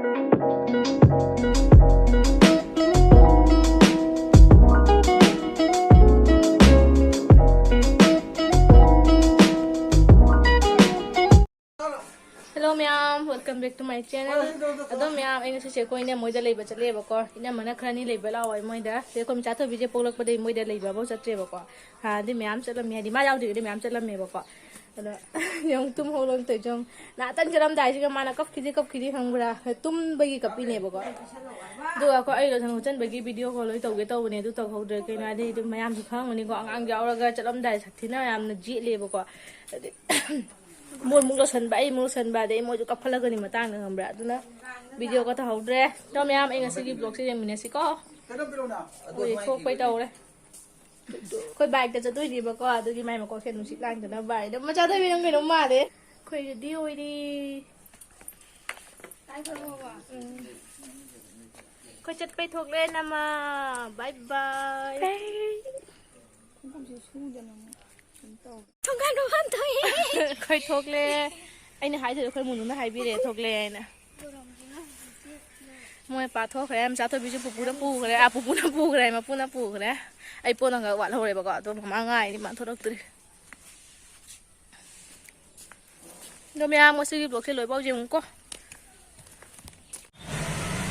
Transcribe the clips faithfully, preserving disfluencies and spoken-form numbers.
Hello ꯃꯌꯥꯝ, welcome back to my channel. ꯑꯗꯣ ꯃꯌꯥꯝ, ꯑꯩ ꯉꯁꯤꯁꯦ ꯑꯩꯈꯣꯏ ꯏꯅꯝꯃ ꯃꯣꯏꯗ ꯂꯩꯕ ꯆꯠꯂꯦꯕꯀꯣ꯫ ꯏꯅꯝꯃꯅ ꯈꯔꯅꯤ ꯂꯩꯕ ꯂꯥꯛꯑꯣ ꯃꯣꯏꯗ꯫ ꯑꯗꯩ ꯑꯩꯈꯣꯏ ꯃꯆꯥ ꯊꯣꯏꯕꯤꯁꯦ ꯄꯣꯛꯂꯛꯄꯗꯒꯤ ꯃꯣꯏꯗ ꯂꯩꯕꯐꯥꯎ ꯆꯠꯇ꯭ꯔꯦꯕꯀꯣ꯫ ꯍꯥꯟꯅꯗꯤ ꯃꯌꯥꯝ ꯆꯠꯂꯝꯃꯤ, ꯍꯥꯏꯗꯤ ꯃꯥ ꯌꯥꯎꯗ꯭ꯔꯤꯉꯩꯗꯤ ꯃꯌꯥꯝ ꯆꯠꯂꯝꯃꯦꯕꯀꯣ꯫ ꯑꯗꯣ ꯌꯦꯡꯉꯨ, ꯇꯨꯝ ꯍꯧꯒꯠꯂꯛꯇꯣꯏꯁꯦ ꯌꯦꯡꯉꯨ꯫ ꯉꯥꯛꯇꯪ ꯆꯠꯂꯝꯗꯥꯏꯁꯤꯒ ꯃꯥꯅ ꯀꯞꯈꯤꯗꯤ ꯀꯞꯈꯤꯗꯤ ꯈꯪꯕ꯭ꯔꯥ? ꯇꯨꯝꯕꯒꯤ ꯀꯞꯄꯤꯅꯦꯕꯀꯣ꯫ ꯑꯗꯨꯒ ꯑꯩꯈꯣꯏ ꯑꯩ ꯂꯣꯏꯁꯟ ꯈꯣꯠꯆꯟꯕꯒꯤ video call ꯂꯣꯏ ꯇꯧꯒꯦ ꯇꯧꯕꯅꯦ, ꯑꯗꯨ ꯇꯧꯍꯧꯗ꯭ꯔꯦ꯫ ꯀꯩꯅꯣ ꯍꯥꯏꯗꯤ ꯑꯗꯨꯝ ꯃꯌꯥꯝꯁꯨ ꯈꯪꯉꯝꯒꯅꯤꯀꯣ, ꯑꯉꯥꯡ ꯌꯥꯎꯔꯒ ꯆꯠꯂꯝꯗꯥꯏ ꯁꯥꯊꯤꯅ ꯌꯥꯝꯅ ꯌꯦꯠꯂꯦꯕꯀꯣ꯫ ꯑꯗꯩ ꯃꯣꯏ ꯑꯃꯨꯛ ꯂꯣꯠꯁꯟꯕ, ꯑꯩ ꯑꯃꯨꯛ ꯂꯣꯠꯁꯟꯕ, ꯑꯗꯩ ꯃꯣꯏꯁꯨ ꯀꯞꯐꯠꯂꯛꯀꯅꯤ ꯃꯇꯥꯡꯗ, ꯈꯪꯕ꯭ꯔꯥ? ꯑꯗꯨꯅ video ꯀ ꯇꯧꯍꯧꯗ꯭ꯔꯦ꯫ ꯇꯣ ꯃꯌꯥꯝ, ꯑꯩ ꯉꯁꯤꯒꯤ vlog ꯁꯦ ꯌꯦꯡꯃꯤꯟꯅꯁꯤꯀꯣ꯫ ꯍꯣꯏ, ꯊꯣꯛꯄꯩ ꯇꯧꯔꯦ꯫ ꯑꯩꯈꯣꯏ bike ꯇ ꯆꯠꯇꯣꯏꯅꯦꯕꯀꯣ, ꯑꯗꯨꯒꯤ ꯃꯥꯏ ꯃꯀꯣꯛꯁꯦ ꯅꯨꯡꯁꯤꯠ ꯂꯥꯡꯗꯅꯕ ꯍꯥꯏꯅ꯫ ꯃꯆꯥ ꯊꯣꯏꯕꯤ, ꯅꯪ ꯀꯩꯅꯣꯝ ꯃꯥꯜꯂꯦ꯫ ꯑꯩꯈꯣꯏ ready ꯑꯣꯏꯔꯦ꯫ ꯎꯝ꯫ ꯑꯩꯈꯣꯏ ꯆꯠꯄꯩ ꯊꯣꯛꯂꯦ ꯅꯃ꯫ Bye bye꯫ ꯈꯣꯡꯎꯞꯁꯦ ꯁꯨꯗꯅ ꯑꯃꯨꯛ ꯀꯩꯅꯣ ꯇꯧꯔꯦ꯫ ꯊꯣꯡꯒꯥꯟ ꯃꯄꯥꯟ ꯊꯣꯛꯑꯦ꯫ ꯑꯩꯈꯣꯏ ꯊꯣꯛꯂꯦ꯫ ꯑꯩꯅ ꯍꯥꯏꯗꯣꯏꯗꯣ ꯑꯩꯈꯣꯏ ꯃꯨꯅꯨꯅ ꯍꯥꯏꯕꯤꯔꯛꯑꯦ, ꯊꯣꯛꯂꯦ ꯍꯥꯏꯅ꯫ ꯃꯣꯏ ꯄꯥ ꯊꯣꯛꯈ꯭ꯔꯦ, ꯃꯆꯥ ꯊꯣꯏꯕꯤꯁꯨ ꯄꯨꯄꯨꯅ ꯄꯨꯈ꯭ꯔꯦ꯫ ꯑꯥ, ꯄꯨꯄꯨꯅ ꯄꯨꯈ꯭ꯔꯦ, ꯃꯄꯨꯅ ꯄꯨꯈ꯭ꯔꯦ꯫ ꯑꯩ ꯄꯣꯠ ꯑꯃꯈꯛ ꯋꯥꯠꯍꯧꯔꯦꯕꯀꯣ, ꯑꯗꯣ ꯃꯃꯥ ꯉꯥꯏꯔꯤ, ꯃꯥ ꯊꯣꯛꯂꯛꯇ꯭ꯔꯤ꯫ ꯑꯗꯣ ꯃꯌꯥꯝ, ꯉꯁꯤꯒꯤ vlog ꯁꯦ ꯂꯣꯏꯐꯥꯎ ꯌꯦꯡꯉꯨꯀꯣ꯫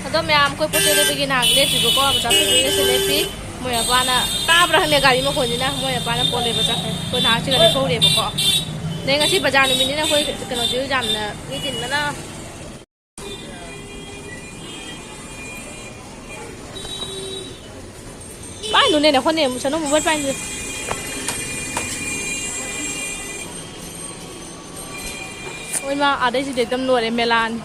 ꯑꯗꯣ ꯃꯌꯥꯝ, ꯑꯩꯈꯣꯏ ꯄꯣꯠ ꯆꯩ ꯂꯩꯕꯒꯤ ꯅꯍꯥꯛ ꯂꯦꯞꯄꯤꯕꯀꯣ, ꯃꯆꯥ ꯄꯨꯄꯨꯒꯤꯁꯨ ꯂꯦꯞꯄꯤ꯫ ꯃꯣꯏ ꯃꯄꯥꯅ, ꯇꯥꯕ꯭ꯔꯥ ꯈꯪꯗꯦ ꯒꯥꯔꯤ ꯃꯈꯣꯟꯁꯤꯅ, ꯃꯣꯏ ꯃꯄꯥꯅ ꯄꯣꯠ ꯂꯩꯕ ꯆꯠꯈ꯭ꯔꯦ꯫ ꯑꯩꯈꯣꯏ ꯅꯍꯥꯛꯁꯤꯒ ꯂꯦꯞꯍꯧꯔꯦꯕꯀꯣ꯫ ꯑꯗꯩ ꯉꯁꯤ ꯕꯖꯥꯔ ꯅꯨꯃꯤꯠꯅꯤꯅ ꯑꯩꯈꯣꯏ ꯀꯩꯅꯣꯁꯨ ꯌꯥꯝꯅ ꯃꯤ ꯇꯤꯟꯕꯅ꯫ ꯄꯥꯏꯅꯨꯅꯦ, ꯅꯈꯣꯟꯅꯦ, ꯃꯨꯁꯟꯅꯨ, mobile ꯄꯥꯏꯅꯨ꯫ ꯍꯣꯏ, ꯃꯥ ꯑꯥꯗꯩꯁꯤꯗꯤ ꯑꯗꯨꯝ ꯂꯣꯏꯔꯦ, ꯃꯦꯂꯥꯅꯤ꯫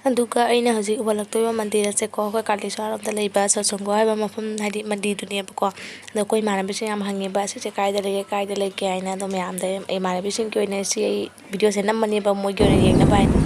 ꯑꯗꯨꯒ ꯑꯩꯅ ꯍꯧꯖꯤꯛ ꯎꯍꯜꯂꯛꯇꯣꯏꯕ ꯃꯟꯗꯤꯔ ꯑꯁꯦꯀꯣ, ꯑꯩꯈꯣꯏ ꯀꯥꯂꯦꯁꯣꯔ ꯔꯣꯝꯗ ꯂꯩꯕ ꯁꯠꯁꯪꯒꯣ ꯍꯥꯏꯕ ꯃꯐꯝ, ꯍꯥꯏꯗꯤ ꯃꯟꯗꯤꯔꯗꯨꯅꯦꯕꯀꯣ꯫ ꯑꯗꯣ ꯑꯩꯈꯣꯏ ꯏꯃꯥꯟꯅꯕꯤꯁꯤꯡ ꯌꯥꯝ ꯍꯪꯉꯦꯕ, "ꯑꯁꯤꯁꯦ ꯀꯥꯏꯗ ꯂꯩꯒꯦ, ꯀꯥꯏꯗ ꯂꯩꯒꯦ?" ꯍꯥꯏꯅ꯫ ꯑꯗꯣ ꯃꯌꯥꯝꯗ, ꯏꯃꯥꯟꯅꯕꯤꯁꯤꯡꯒꯤ ꯑꯣꯏꯅ ꯁꯤ ꯑꯩ video ꯁꯦ ꯅꯝꯕꯅꯦꯕ, ꯃꯣꯏꯒꯤ ꯑꯣꯏꯅ ꯌꯦꯡꯅꯕ ꯍꯥꯏꯅ꯫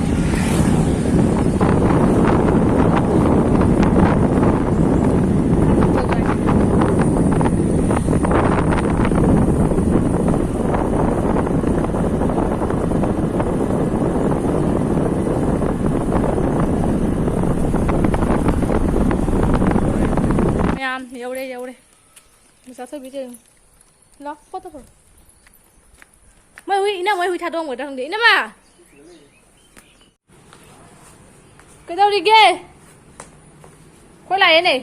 ꯆꯥꯊꯕꯤꯗꯦ꯫ ꯂꯥꯛꯄꯗꯕ꯫ ꯃꯣꯏ ꯍꯨꯏ, ꯏꯅꯝꯃ ꯍꯣꯏ ꯍꯨꯏ ꯊꯥꯗꯣꯛꯑꯝꯒꯗ꯭ꯔꯥ ꯈꯪꯗꯦ꯫ ꯏꯅꯝꯃ! ꯀꯩꯗꯧꯔꯤꯒꯦ? ꯑꯩꯈꯣꯏ ꯂꯥꯛꯑꯦꯅꯦ꯫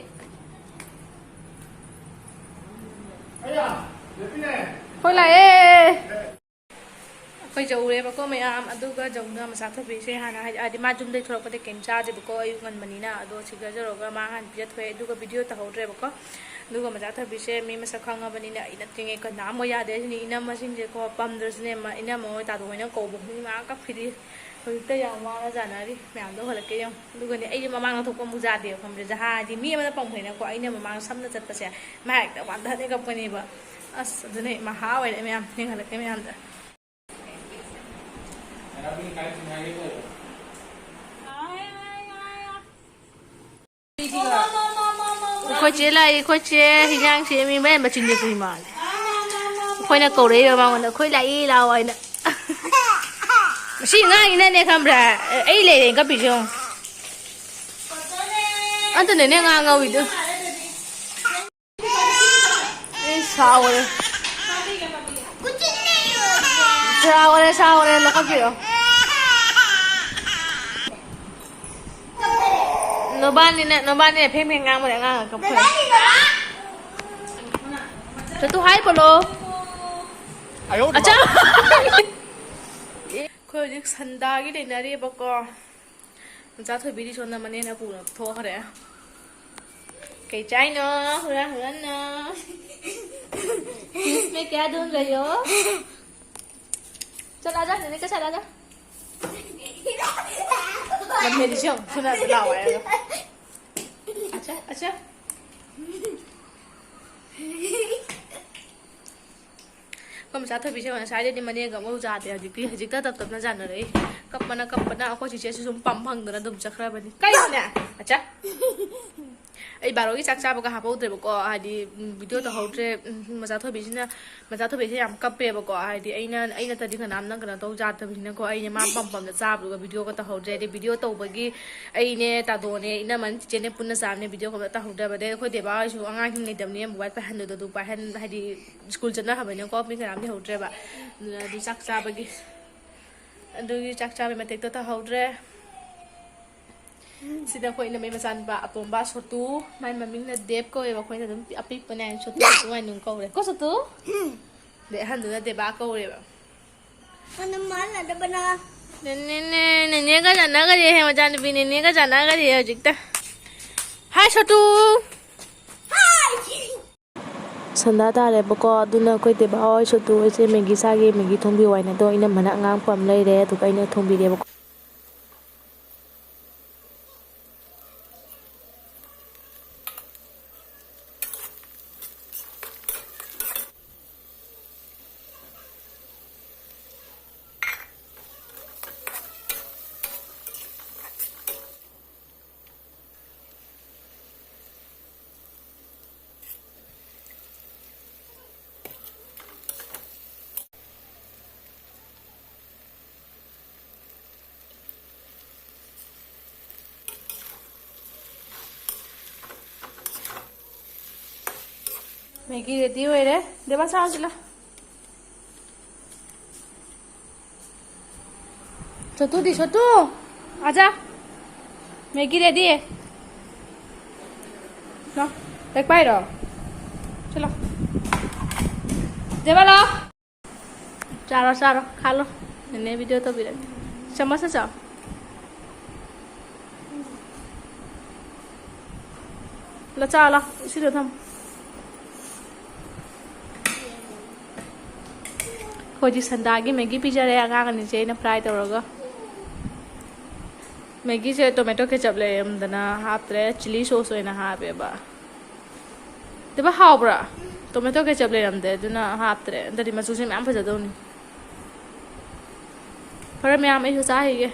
ꯑꯩꯈꯣꯏ ꯂꯥꯛꯑꯦ꯫ ꯑꯩꯈꯣꯏ ꯌꯧꯔꯦꯕꯀꯣ ꯃꯌꯥꯝ, ꯑꯗꯨꯒ ꯌꯧꯅ ꯃꯆꯥ ꯊꯣꯏꯕꯤꯁꯦ ꯍꯥꯟꯅ ꯍꯥꯏ-, ꯍꯥꯏꯗꯤ ꯃꯥ ꯌꯨꯝꯗꯩ ꯊꯣꯛꯂꯛꯄꯗ ꯀꯩꯝ ꯆꯥꯗꯦꯕꯀꯣ, ꯑꯌꯨꯛ ꯉꯟꯕꯅꯤꯅ꯫ ꯑꯗꯣ ꯁꯤꯗ ꯌꯧꯔꯒ ꯃꯥ ꯍꯥꯟꯅ ꯄꯤꯖꯊꯣꯛꯑꯦ, ꯑꯗꯨꯒ ꯚꯤꯗꯤꯑꯣ ꯇꯧꯍꯧꯗ꯭ꯔꯦꯕꯀꯣ꯫ ꯑꯗꯨꯒ ꯃꯆꯥ ꯊꯣꯏꯕꯤꯁꯦ ꯃꯤ ꯃꯁꯛ ꯈꯪꯉꯕꯅꯤꯅ ꯑꯩ ꯅꯠꯇ꯭ꯔꯤꯉꯩ ꯀꯅꯥꯝ ꯑꯣꯏ ꯌꯥꯗꯦ ꯍꯥꯏꯁꯤꯅꯤ꯫ ꯏꯅꯝꯃꯁꯤꯡꯁꯦꯀꯣ ꯄꯝꯗ꯭ꯔꯁꯨꯅꯦ, ꯃ-, ꯏꯅꯝꯃ ꯍꯣꯏ ꯇꯥꯗꯣ ꯍꯣꯏꯅ ꯀꯧꯕ ꯈꯨꯗꯤꯡ ꯃꯥ ꯀꯞꯈꯤꯗꯤ꯫ ꯍꯧꯖꯤꯛꯇ ꯌꯥꯝ ꯋꯥꯅ ꯆꯥꯅꯔꯤ ꯃꯌꯥꯝꯗꯣ ꯍꯜꯂꯛꯀꯦ ꯌꯦꯡꯉꯨ꯫ ꯑꯗꯨꯒꯅꯦ ꯑꯩꯗꯤ ꯃꯃꯥꯡꯗ ꯊꯣꯛꯄ ꯑꯃꯨꯛ ꯌꯥꯗꯦꯕ ꯈꯪꯕ꯭ꯔꯥ? ꯖꯍꯥ ꯍꯥꯏꯗꯤ ꯃꯤ ꯑꯃꯅ ꯄꯝꯈ꯭ꯔꯦꯅꯀꯣ, ꯑꯩꯅ ꯃꯃꯥꯡꯗ ꯁꯝꯅ ꯆꯠꯄꯁꯦ ꯃꯥ ꯍꯦꯛꯇ ꯋꯥꯟꯊꯅꯤ ꯀꯞꯀꯅꯦꯕ꯫ ꯑꯁ ꯑꯗꯨꯅꯦ ꯃꯍꯥ ꯑꯣꯏꯔꯦ ꯃꯌꯥꯝ ꯌꯦꯡꯍꯜꯂꯛꯀꯦ ꯃꯌꯥꯝꯗ꯫ ꯑꯩꯈꯣꯏ ꯆꯦ ꯂꯥꯛꯏ, ꯑꯩꯈꯣꯏ ꯆꯦ ꯍꯤꯟꯖꯥꯡ ꯁꯦꯝꯃꯤ, ꯃꯌꯥꯝ ꯃꯆꯤꯟꯗꯁꯨ ꯃꯥꯜꯂꯦ꯫ ꯑꯩꯈꯣꯏꯅ ꯀꯧꯔꯛꯏꯕ ꯃꯉꯣꯟꯗ, "ꯑꯩꯈꯣꯏ ꯂꯥꯛꯏ, ꯂꯥꯛꯑꯣ" ꯍꯥꯏꯅ꯫ ꯃꯁꯤ ꯑꯉꯥꯡꯁꯤꯅꯅꯦ ꯈꯪꯕ꯭ꯔꯥ, ꯑꯩ ꯂꯩꯔꯦꯅ ꯀꯞꯄꯤꯁꯦ ꯌꯦꯡꯉꯣ꯫ ꯑꯗꯨꯅꯅꯦ ꯉꯥ ꯉꯧꯔꯤꯗꯣ꯫ ꯑꯩ ꯁꯥꯎꯔꯦ꯫ ꯁꯥꯎꯔꯦ, ꯁꯥꯎꯔꯦ, ꯂꯧꯈꯠꯄꯤꯔꯣ꯫ ꯅꯕꯥꯅꯤꯅ, ꯅꯕꯥꯅꯤꯅ ꯐꯦꯡ ꯐꯦꯡ ꯉꯥꯡꯕꯗ ꯑꯉꯥꯡ ꯀꯞꯈ꯭ꯔꯦ꯫ ꯆꯠꯇꯨ ꯍꯥꯏ ꯄꯣꯂꯣ꯫ ꯑꯆꯥ꯫ ꯑꯩꯈꯣꯏ ꯍꯧꯖꯤꯛ ꯁꯟꯗꯥꯒꯤ ꯂꯩꯅꯔꯤꯕꯀꯣ꯫ ꯃꯆꯥ ꯊꯣꯏꯕꯤꯗꯤ ꯁꯣꯝꯗ ꯃꯅꯦꯅ ꯄꯨꯔ ꯊꯣꯛꯈ꯭ꯔꯦ꯫ ꯀꯩ ꯆꯥꯏꯅꯣ? ꯍꯨꯔꯥꯟ ꯍꯨꯔꯥꯟꯅ꯫ इसमें क्या ढूंढ रही हो? चल आजा, नन्हे के साथ आजा। ꯂꯝꯍꯦꯜꯂꯤꯁꯦ ꯌꯦꯡꯉꯨ, ꯐꯨꯅꯗ ꯂꯥꯛꯑꯣ ꯍꯥꯏꯔꯒ꯫ ꯑꯆꯥ, ꯑꯆꯥ꯫ ꯑꯩꯈꯣꯏ ꯃꯆꯥ ꯊꯣꯏꯕꯤꯁꯦ ꯉꯁꯥꯏꯗꯩꯗꯤ ꯃꯅꯦꯒ ꯑꯃꯨꯛ ꯌꯥꯗꯦ꯫ ꯍꯧꯖꯤꯛꯇꯤ, ꯍꯧꯖꯤꯛꯇ ꯇꯞ ꯇꯞꯅ ꯌꯥꯅꯔꯛꯏ꯫ ꯀꯞꯄꯅ, ꯀꯞꯄꯅ ꯑꯩꯈꯣꯏ ꯆꯤꯆꯦꯁꯨ ꯁꯨꯝ ꯄꯝ ꯐꯪꯗꯅ ꯑꯗꯨꯝ ꯆꯠꯈ꯭ꯔꯕꯅꯤ꯫ ꯀꯩꯅꯣꯅꯦ? ꯑꯆꯥ꯫ ꯑꯩ ꯕꯥꯔꯣꯒꯤ ꯆꯥꯛ ꯆꯥꯕꯒ ꯍꯥꯞꯍꯧꯗ꯭ꯔꯦꯕꯀꯣ, ꯍꯥꯏꯗꯤ, ꯎꯝ, ꯚꯤꯗꯤꯑꯣ ꯇꯧꯍꯧꯗ꯭ꯔꯦ꯫ ꯎꯝ, ꯃꯆꯥ ꯊꯣꯏꯕꯤꯁꯤꯅ, ꯃꯆꯥ ꯊꯣꯏꯕꯤꯁꯦ ꯌꯥꯝ ꯀꯞꯄꯦꯕꯀꯣ, ꯍꯥꯏꯗꯤ ꯑꯩꯅ, ꯑꯩ ꯅꯠꯇ꯭ꯔꯗꯤ ꯀꯅꯥꯝꯅ ꯀꯩꯅꯣ ꯇꯧ ꯌꯥꯗꯕꯅꯤꯅꯀꯣ, ꯑꯩꯅ ꯃꯥ ꯄꯝ ꯄꯝꯅ ꯆꯥꯕꯗꯨꯒ ꯚꯤꯗꯤꯑꯣꯒ ꯇꯧꯍꯧꯗ꯭ꯔꯦ꯫ ꯑꯗꯩ ꯚꯤꯗꯤꯑꯣ ꯇꯧꯕꯒꯤ ꯑꯩꯅꯦ, ꯇꯥꯗꯣꯅꯦ, ꯏꯅꯝꯃꯅꯦ, ꯆꯤꯆꯦꯅꯦ ꯄꯨꯟꯅ ꯆꯥꯕꯅꯦ, ꯚꯤꯗꯤꯑꯣꯒ ꯑꯝꯇ ꯇꯧꯍꯧꯗ꯭ꯔꯦꯕ꯫ ꯑꯗꯩ ꯑꯩꯈꯣꯏ ꯗꯦꯕꯥ ꯍꯣꯏꯁꯨ ꯑꯉꯥꯡꯁꯤꯡ ꯂꯩꯇꯕꯅꯤꯅ ꯃꯣꯕꯥꯏꯜ ꯄꯥꯏꯍꯟꯕꯗꯣ, ꯑꯗꯨ ꯄꯥꯏꯍꯟ-, ꯍꯥꯏꯗꯤ ꯁ꯭ꯀꯨꯜ ꯆꯠꯅꯈ꯭ꯔꯕꯅꯤꯅꯀꯣ, ꯃꯤ ꯀꯅꯥꯝ ꯂꯩꯍꯧꯗ꯭ꯔꯦꯕ꯫ ꯑꯗꯨꯅ ꯑꯗꯨ ꯆꯥꯛ ꯆꯥꯕꯒꯤ, ꯑꯗꯨꯒꯤ ꯆꯥꯛ ꯆꯥꯕꯒꯤ ꯃꯇꯦꯛꯇꯣ ꯇꯧꯍꯧꯗ꯭ꯔꯦ꯫ ꯁꯤꯗ ꯑꯩꯈꯣꯏ ꯏꯅꯝꯃꯩ ꯃꯆꯥꯅꯨꯄꯥ ꯑꯇꯣꯝꯕ ꯁꯣꯇꯨ, ꯃꯥꯏ ꯃꯃꯤꯡꯅ ꯗꯦꯕ ꯀꯧꯋꯦꯕ, ꯑꯩꯈꯣꯏꯅ ꯑꯗꯨꯝ ꯑꯄꯤꯛꯄꯅꯦ ꯍꯥꯏꯅ ꯁꯣꯇꯨ, ꯁꯣꯇꯨ ꯍꯥꯏꯅ ꯑꯗꯨꯝ ꯀꯧꯔꯦ꯫ ꯀꯣ ꯁꯣꯇꯨ? ꯑꯗꯩ ꯑꯍꯟꯗꯨꯅ ꯗꯦꯕꯥ ꯀꯧꯔꯦꯕ꯫ ꯃꯥꯅ ꯃꯥꯟꯅꯗꯕꯅ꯫ ꯅꯦꯅꯦꯅꯦ, ꯅꯦꯅꯦꯒ ꯆꯥꯟꯅꯒꯔꯦ ꯍꯦ, ꯃꯆꯥꯅꯨꯄꯤ ꯅꯦꯅꯦꯒ ꯆꯥꯟꯅꯒꯔꯦ ꯍꯧꯖꯤꯛꯇ꯫ ꯍꯥꯏ ꯁꯣꯇꯨ! ꯁꯟꯗꯥ ꯇꯥꯔꯦꯕꯀꯣ, ꯑꯗꯨꯅ ꯑꯩꯈꯣꯏ ꯗꯦꯕꯥ ꯍꯣꯏ ꯁꯣꯇꯨ ꯍꯣꯏꯁꯦ ꯃꯦꯒꯤ ꯆꯥꯒꯦ, ꯃꯦꯒꯤ ꯊꯣꯡꯕꯤꯌꯨ ꯍꯥꯏꯅ, ꯑꯗꯣ ꯏꯅꯝꯃꯅ ꯑꯉꯥꯡ ꯄꯝ ꯂꯩꯔꯦ, ꯑꯗꯨꯒ ꯑꯩꯅ ꯊꯣꯡꯕꯤꯔꯦꯕꯀꯣ꯫ ꯃꯦꯒꯤ ꯔꯦꯗꯤ ꯑꯣꯏꯔꯦ꯫ ꯗꯦꯕꯥ, ꯆꯥꯔꯨꯁꯤ ꯂꯥꯎ꯫ ꯁꯣꯇꯨꯗꯤ, ꯁꯣꯇꯨ! ꯑꯖꯥ! ꯃꯦꯒꯤ ꯔꯦꯗꯤ꯫ ꯂꯥꯎ, ꯂꯥꯏꯔꯤꯛ ꯄꯥꯏꯔꯣ? ꯆꯠꯂꯣ꯫ ꯗꯦꯕꯥ, ꯂꯥꯎ꯫ ꯆꯥꯔꯣ, ꯆꯥꯔꯣ, ꯈꯥꯜꯂꯣ꯫ ꯅꯦꯅꯦ ꯚꯤꯗꯤꯑꯣ ꯇꯧꯕꯤꯔꯒꯦ꯫ ꯆꯥꯃꯁꯅ ꯆꯥꯎ꯫ ꯂꯥꯎ, ꯆꯥꯎ, ꯂꯥꯎ꯫ ꯏꯁꯤꯡꯗꯣ ꯊꯝꯃꯣ꯫ ꯑꯩꯈꯣꯏꯗꯤ ꯁꯟꯗꯥꯒꯤ ꯃꯦꯒꯤ ꯄꯤꯖꯔꯦ ꯑꯉꯥꯡ ꯑꯅꯤꯁꯦ ꯑꯩꯅ ꯐ꯭ꯔꯥꯏ ꯇꯧꯔꯒ꯫ ꯃꯦꯒꯤꯁꯦ ꯇꯣꯃꯦꯇꯣ ꯀꯦꯆꯞ ꯂꯩꯔꯝꯗꯅ ꯍꯥꯞꯇ꯭ꯔꯦ, ꯆꯤꯂꯤ ꯁꯣꯁ ꯑꯣꯏꯅ ꯍꯥꯞꯄꯦꯕ꯫ ꯗꯦꯕꯥ, ꯍꯥꯎꯕ꯭ꯔꯥ? ꯇꯣꯃꯦꯇꯣ ꯀꯦꯆꯞ ꯂꯩꯔꯝꯗꯦ, ꯑꯗꯨꯅ ꯍꯥꯞꯇ꯭ꯔꯦ꯫ ꯅꯠꯇ꯭ꯔꯗꯤ ꯃꯆꯨꯁꯦ ꯃꯌꯥꯝ ꯐꯖꯗꯧꯅꯤ꯫ ꯐꯔꯦ ꯃꯌꯥꯝ, ꯑꯩꯁꯨ ꯆꯥꯈꯤꯒꯦ꯫